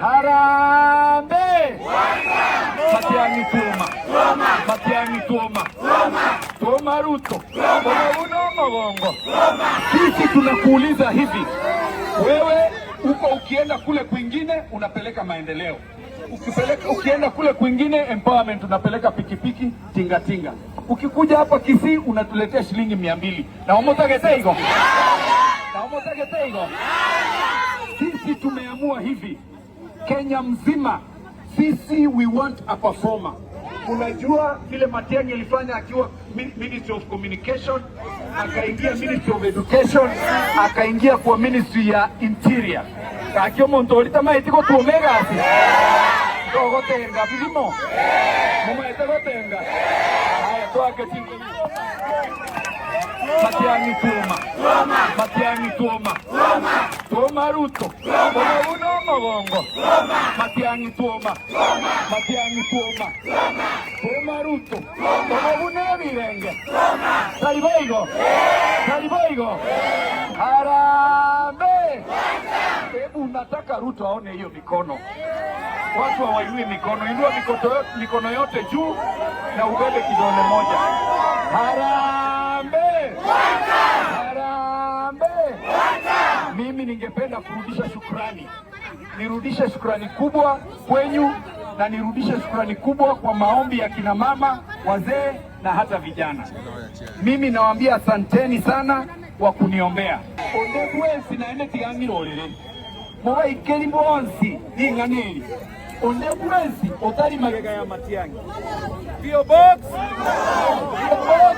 Harambee! Matiang'i tuoma. Matiang'i tuoma. Tuoma Ruto. Uno Magongo. Sisi tunakuuliza hivi, wewe uko ukienda kule kwingine unapeleka maendeleo, ukipeleka ukienda kule kwingine empowerment, unapeleka pikipiki tinga tinga. Ukikuja hapa Kisii unatuletea shilingi 200 na omotagete igo na omotagete igo. Sisi tumeamua hivi, Kenya mzima, sisi we want a performer. Unajua vile Matiang'i alifanya akiwa Ministry of Communication, akaingia Ministry of Education, akaingia kwa Ministry ya Interior. Kakio muntu orita maiti gotuomegasi togotenga birimo mumaete gotenga haya twake chingo. Matiang'i tuoma. Matiang'i tuoma. Tuoma Ruto. Uno Magongo. Matiang'i tuoma. Matiang'i tuoma. Tuoma Ruto. Obune birenge. Tariboigo. Tariboigo. Harambee. Hebu nataka Ruto aone hiyo mikono. Watu hawainui mikono. Inua mikono yote juu na ubebe kidole moja. Harambee! Harambee! Mimi ningependa kurudisha shukrani, nirudishe shukrani kubwa kwenyu na nirudishe shukrani kubwa kwa maombi ya kina mama, wazee na hata vijana. Mimi nawaambia asanteni sana kwa kuniombea. Onde bwensi naende tigang'irorere mubaikeri bonsi ning'aneri onde bwensi otari magega ya Matiang'i. P.O. Box. P.O. Box.